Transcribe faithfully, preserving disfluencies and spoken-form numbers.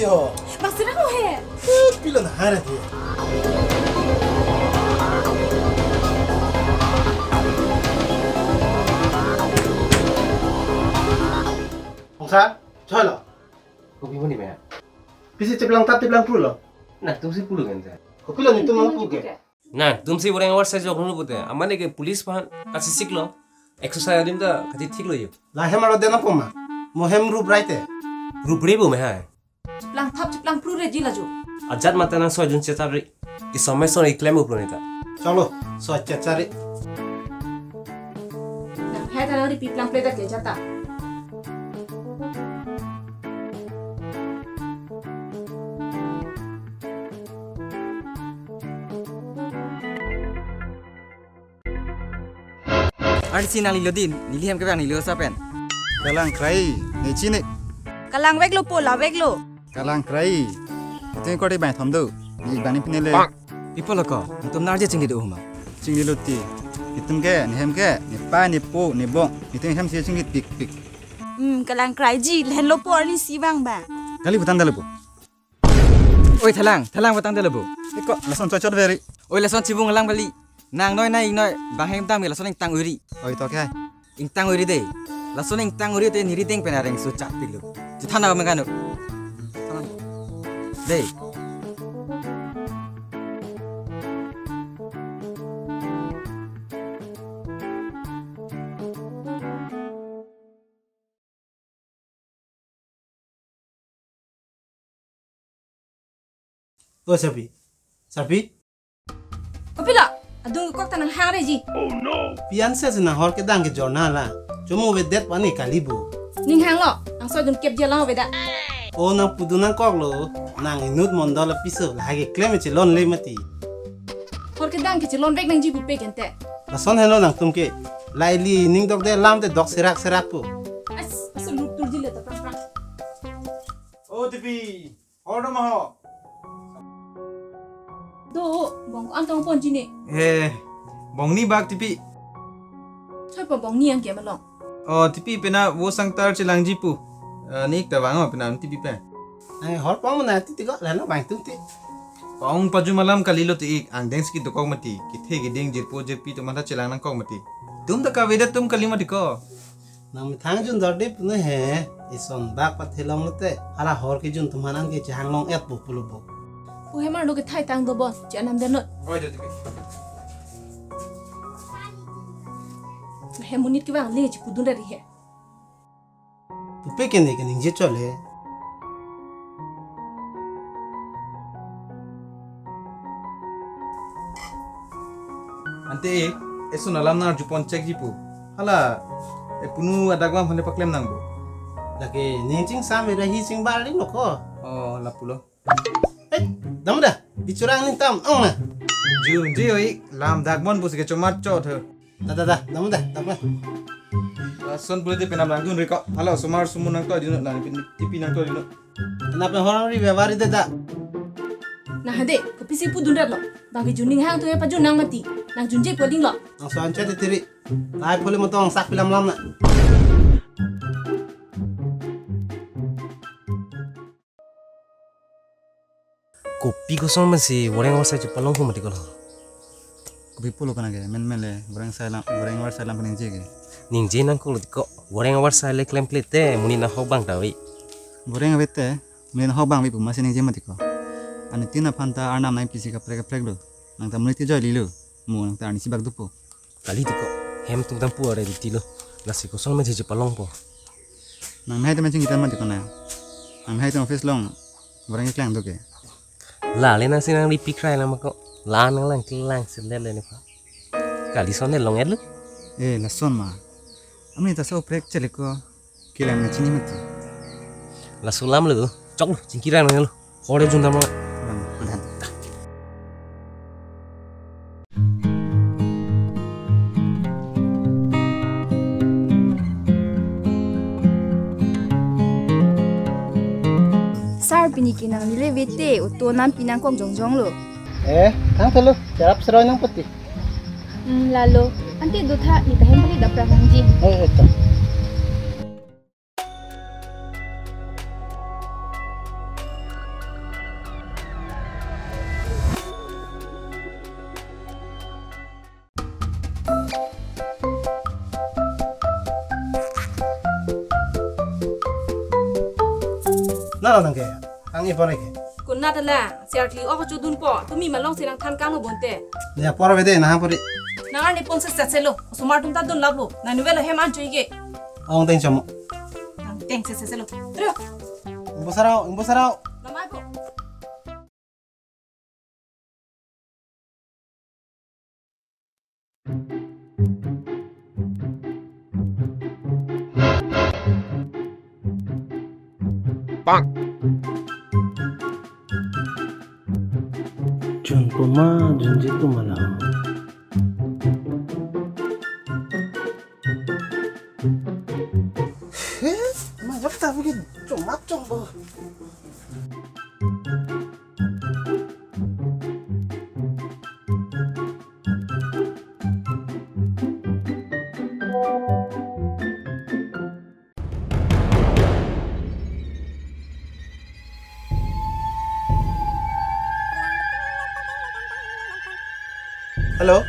Yo. Masira ho he. Pilon hara dia. Ongsa, cholo. Kopi muni me? Pisi chiplang tap chiplang pulo. Nangtumsi pulo kan sa. Kopilo netum nangpu ke? Nangtumsi boreng awar sai jok nulu pute. Amane ke police pahan kachesik lo. Exercise adim ta kachethik lo yo. Lahem aro dena poma. Mohem rup raite. Rup re bo me hai. Chiplang thap chiplang pru re ji laju. Ajat mata nang soi jun chechari. Isomai son iklem uplo neta. Cholo, soi chechari. Nang hai ta nang ri piplang plate ke jata. Arsi nang lilo din, neli hem kevang neli osa pen. Kalang krai, ne chini. Kalang veklo po, la veklo. Kalang krai. Itum korte bang thom do. Ni bang ni pinele. Ipo lo ko, itum nar je chingdi do huma. Chingdi lo ti. Itum ke, ne hem ke, ne pa, ne po, ne bong. Itum hem si chingdi pik pik. Hmm, kalang krai ji, lhen lo po arni si vang ba. Kali butang dalo po. Oi, thalang, thalang butang dalo po. Iko, lason chot chot veri. Oi, lason chibung alang bali. Nang noi na ing noi, bang hem dam ke lason ingtang uri. Oi, to ke. Ingtang uri dei. Lason ingtang uri te niri deng pen areng so chak pik lo. Chithana ba mengkanu. Dei. O Sarpi. Sarpi? Kopilo, adung kok ta nang hang re ji. Pian se nang hor kedang kejor na la. Chomo avedet pani kali bo. Ning hang lo, nang soi dun kep ji alang avedet. O nang pudun nangkok lo, nang inut mondol apiso, lahai keklem chelonle mati. Hor kedang kechelon vek nangji pupe kente. Lason helo nangtum ke. Laili ning dokde lam te dok serak serak po. As, as luk tur ji le ta prak prak. O Tipi, hor do ma ho. Do, bong ko-an tong ponji ne. Eh, bong ni bak Tipi. Soi po bong ni ang ke malong. O Tipi pena vo sangtar chelangji pu. Eh, nik ta vang o pena Tipi pe. Ai hor pong na ti ti ko lano bang tung ti. Pong pajum alam kali lo ti ik, angdeng si dokok mati, kethe keding jirpo jirpi atum ta chelang nangkok mati. Itum ta kavedet atum kali mati ko. Nang methang jun dorde pune he, ison bak pathelong lote, hala hor kejun atum aphan an ke chehang long-et po pulo bo. Pu hemar lo kethai tang do bo, che anam den not. Oi, do Tipi. He monit kevang le chepudun ri he. Pupe kene keningje chole. Ante e, eson alam nang arjupon chek ji pu. Hala, e punu adak bang hone paklem nang bo. Lake ning chingsam era hi chingbar ri lo ko. Oh, lapulo. Eh, dam da, bichurang ning tam, ang na. Jun ji oi, lam dak mon pusi ke chomat chot he. Da, da, da, dam da, dam da. Lason pule ti penam lang dun riko. Hala, osomar sumun nangtoi dino, nang pin Tipi nangtoi dino. Nang pen horang ri bevari de da. Nang hade, kopisi pudun rat lo. Bang kejun ning hang tu ya pajun nang mati. Nang junje poling lo. Nang so anche ti tiri. Lai pule motong sak pilam lam na. Kopi kosong masi boreng awar sai chepalong ho mati ko lo. Kopi pulo kana ke, men men le, boreng sai lam, boreng awar sai lam peningje ke. Ningje nangkok lo ti ko, boreng awar sai le klemkle te, monit nahok bang ta ave. Boreng ave te, monit nahok bang ave pu masi ningje mati ko. Anitin aphan ta arnam nangpisi kaprek kaprek lo. Nang ta monit ti joi lilo, mo nang ta arnisi bak dopo. Kali ti ko, hem atum dampu are di tilo. Lasi kosong masi chepalong po. Nang mehai temen chingkitan mati ko na. Nang mehai tem office along, boreng keklang do ke. La le nang si nang ri pikrai lang ma ko. La nang lang kelang si le le ne pa. Kali son ne long-et lo. Eh, lason ma. Amni ta so prek chele ko. Kelang na chini mati. Laso lam lo. Chok lo, chingkirang lo. Hore jun dam lo. Bang, bang. Sir, pini ke nang nile vete, auto nam pinang kok jongjong lo. Eh, thang thelo, charap seroi nang pati. Hmm, lalo. Ante dotha, ni tahem pali dapra nangji. Eh, eh, to. Na nang ke, ang ipon ke. Konat la, siar kli ok chodunpo, tumi malong si nangthan kanglo bonte. Ya, por vede, nahang pori. Nang arni ponsi setselo, osomar atum ta dunlaplo, nang nivelo hem an choi ke. Ong teng chomo. Nang teng se setselo. Trio. Ingbo sarao, ingbo sarao. Namai po. Jun puma, junji puma la. Eh, majok ta bikin cuma cong bo. Hello,